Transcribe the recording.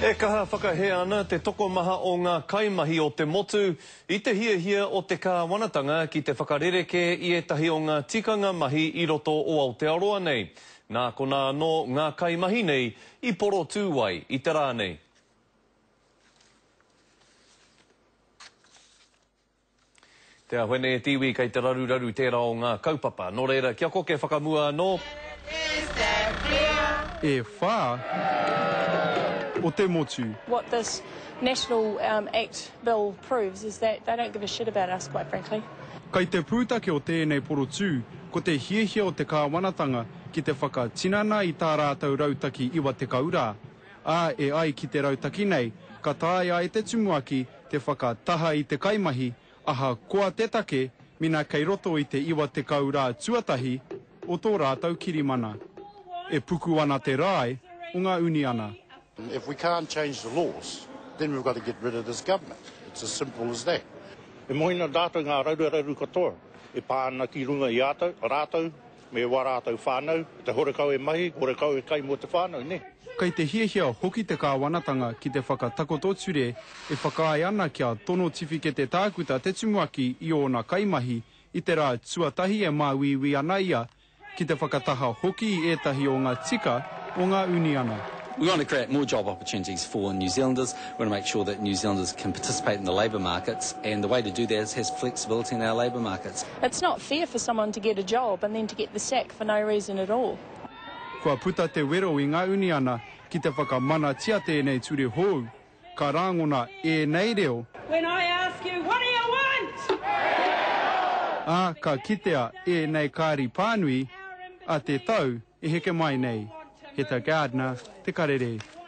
E kaha whakahē ana te tokomaha o ngā kaimahi o te motu i te hiahia o te kāwanatanga ki te whakarerekē i ētahi o ngā tikanga mahi i roto o Aotearoa nei. Nā konā anō ngā kaimahi nei i porotū ai i te rā nei. Te Ahwene e te iwi kei te raruraru tērā o ngā kaupapa. Nō reira, kia koke whakamua anō. E wha o te motu. What this National Act Bill proves is that they don't give a shit about us, quite frankly. Kai te pūtake o tēnei porotū ko te hiahia o te kāwanatanga ki te whakatinana i tā rātou rautaki 90 rā, ā, e ai ki te rautaki nei, ka taea e te tumuaki te whakataha i te kaimahi, ahakoa te take, mina kei roto i te 90 rā tuatahi o tō rātou kirimana. E puku ana te rae o ngā uniana. If we can't change the laws, then we've got to get rid of this government. It's as simple as that. E moe ana rātou ngā raruraru katoa e pā ana ki runga i a rātou me wā rātou whānau, te horekau e mahi, horekau e kai mō te whānau, nē. Kei te hiahia hoki te kāwanatanga ki te whakatakoto ture e whakaae ana kia tono tiwhikete tākuta te tumuaki i ōna kaimahi i te rā tuatahi e māuiui ana ia ki te whakataha hoki i ētahi o ngā tika o ngā uniana. We want to create more job opportunities for New Zealanders. We want to make sure that New Zealanders can participate in the labour markets and the way to do that is has flexibility in our labour markets. It's not fair for someone to get a job and then to get the sack for no reason at all. Kua puta te wero i ngā uniana ki te whakamanatia tēnei ture hou, ka rāngona ēnei reo. When I ask you, what do you want? Ā, ka kitea ēnei kāri pānui a te tau e heke mai nei. Heta Gardiner, Te Karere.